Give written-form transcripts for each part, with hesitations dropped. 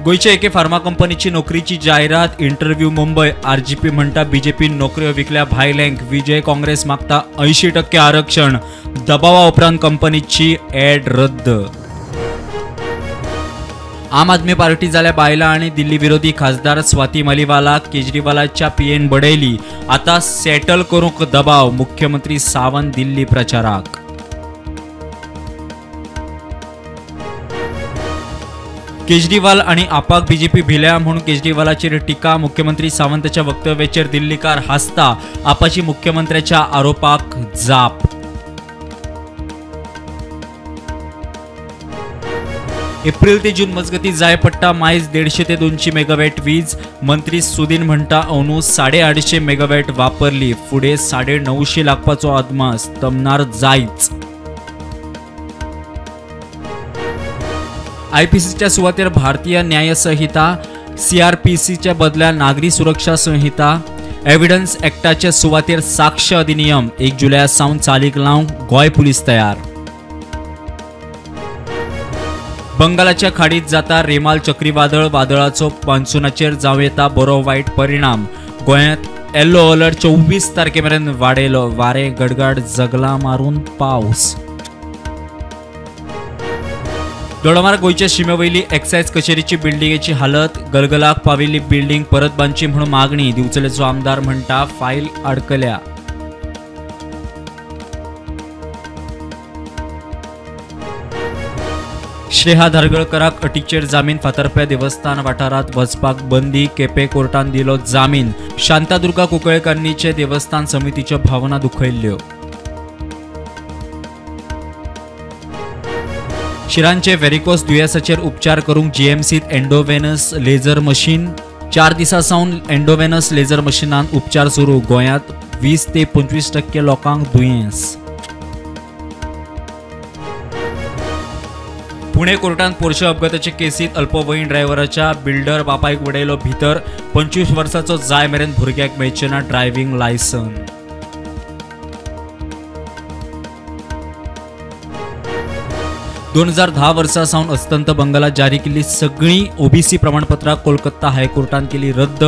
गोंयचे एके फार्मा कंपनीची नोकरीची जायरात, इंटरव्यू मुंबय. आरजीपी म्हणटा बीजेपी नोकऱ्यो विकल्या भायल्यांक. विजय काँग्रेस मागता 80% आरक्षण. दबावा उपरांत कंपनीची ॲड रद्द. आम आदमी पार्टी जाल्या बायलां आनी दिल्ली विरोधी खासदार स्वाती मलिवालाक केजरीवालाच्या पीएन बडयली. आता सेटल करूंक दबाव. मुख्यमंत्री सावंत दिल्ली प्रचाराक. केजरीवाल आणि आपाक बीजेपी भिल्या म्हणून केजरीवालाचेर टीका. मुख्यमंत्री सावंताच्या वक्तव्याचेर दिल्लीकार हासता. आपाची मुख्यमंत्र्याच्या आरोपाक जाप. एप्रिल ते जून मजगती जाय पडटा मायज 150 ते 200 मेगावॅट वीज. मंत्री सुदीन म्हणटा अंदू 850 मेगावॅट वापरली, फुडें 950 लागपाचो अदमास. तमनार जायच. आयपीसीच्या सुवातेर भारतीय न्याय संहिता, सीआरपीसीच्या बदल्या नागरी सुरक्षा संहिता, एव्हिडन्स ॲक्टाच्या सुवातेर साक्ष अधिनियम 1 जुलया सावन चालीक लावंक गोंय पुलीस तयार. बंगालाच्या खाडीत जाता रेमाल चक्रीवादळ. वादळाचो मान्सूनाचेर जावं येता बरो वायट परिणाम. गोंयांत येलो अलर्ट 24 तारखे मेरेन वाडयलो. वारें, गडगड, जगला मारून पावस. दोडामार्ग गोंयच्या शिमे वयली एक्सायज कचेरीची बिल्डिंगेची हालत. गलगलाक पाविल्ली बिल्डिंग परत बांदची म्हणून मागणी. दिवचलेचो आमदार म्हणटा फायल अडकल्या. श्रेहा धारगळकराक अटीचेर जामीन. फातर्प्या देवस्थान वाठारांत वचपाक बंदी. केपें कोर्टान दिलो जामीन. शांतादुर्गा कुंकळकान्नीचे देवस्थान समितीच्यो भावना दुखयल्ल्यो. शिरांचे व्हेरिकोस दुयेंसाचेर उपचार करूंक जीएमसीत एंडोवेनस लेझर मशीन. 4 दिसां सावन एंडोवेनस लेझर मशिनान उपचार सुरू. गोंयांत 20 ते 25% लोकांक दुयेंस. पुणे कोर्टान पोर्शे अपघाताचे केसीत अल्पवयीन ड्रायव्हराच्या बिल्डर बापायक वडयलो भितर. 25 वर्साचो जाय मेरेन भुरग्याक मेळचें ना ड्रायव्हिंग लायसन. 2010 वर्सा सावन अस्तंत बंगालात जारी केल्ली सगळीं ओबीसी प्रमाणपत्रां कोलकाता हायकोर्टान केली रद्द.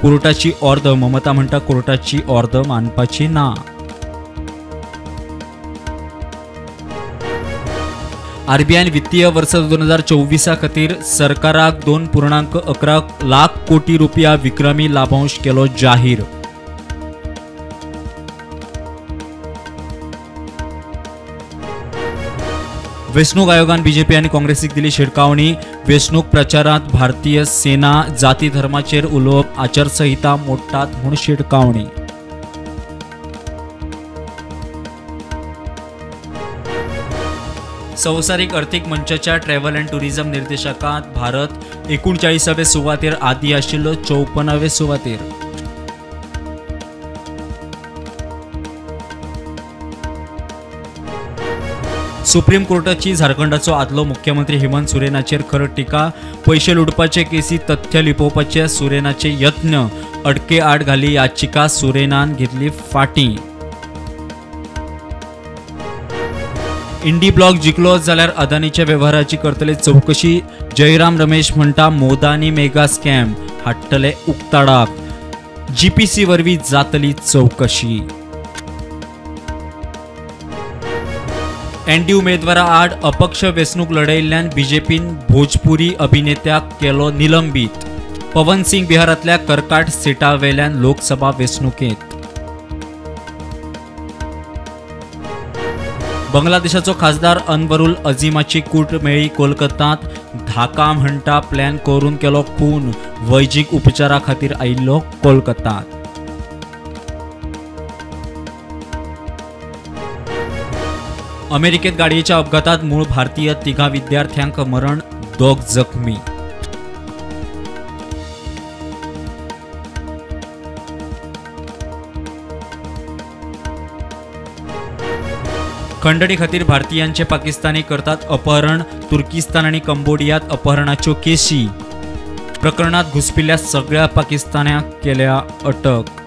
कोर्टाची ऑर्द. ममता म्हणटा कोर्टाची ऑर्द मानपाची ना. आरबीआयन वित्तीय वर्स 2024 खातीर सरकाराक 2.11 लाख कोटी रुपया विक्रमी लाभांश केलो जाहीर. वेंचणूक आयोगान बीजेपी आनी काँग्रेसीक दिली शिटकावणी. वेंचणूक प्रचारांत भारतीय सेना जाती धर्माचेर उलोवप आचारसंहिता मोडटात म्हूण शिटकावणी. संवसारीक अर्थीक मंचाच्या ट्रॅव्हल अँड टुरिझम निर्देशकांत भारत 39वे सुवातेर, आदी आशिल्लो 54वे सुवातेर. सुप्रीम कोर्टाची झारखंडाचो आदलो मुख्यमंत्री हेमंत सोरेनाचेर खर टिका. पयशे लुटपाचे केसी तथ्य लिपोवपाचे सोरेनाचे यत्न. अटके आड घाली याचिका सोरेनान घेतली फाटीं. इंडी ब्लॉक जिखलो जाल्यार अदानीच्या वेव्हाराची करतले चवकशी. जयराम रमेश म्हणटा मोदानी मेगा स्कॅम हाडटले उक्ताडाक. जीपीसी वरवीं जातली चवकशी. एनडी उमेदवारा आड अपक्ष वेंचणूक लढयिल्ल्यान बीजेपीन भोजपुरी अभिनेत्याक केलो निलंबीत. पवन सिंग बिहारांतल्या करकाट सिटा वेल्यान लोकसभा वेंचणुकेंत. बांगलादेशाचो खासदार अनवरुल अझीमाची कूट मेळ्ळी कोलकातांत. धाका म्हणटा प्लॅन करून केलो खून. वैजीक उपचारा खातीर आयिल्लो कोलकातांत. अमेरिकेत गाडयेच्या अपघातात मूळ भारतीय 3 विद्यार्थ्यांक मरण, 2 जखमी. खंडणी खातीर भारतीयांचे पाकिस्तानी करतात अपहरण. तुर्किस्तान आनी कंबोडियात अपहरणाच्यो केशी. प्रकरणात घुसपिल्ल्या सगळ्या पाकिस्तान्यांक केल्या अटक.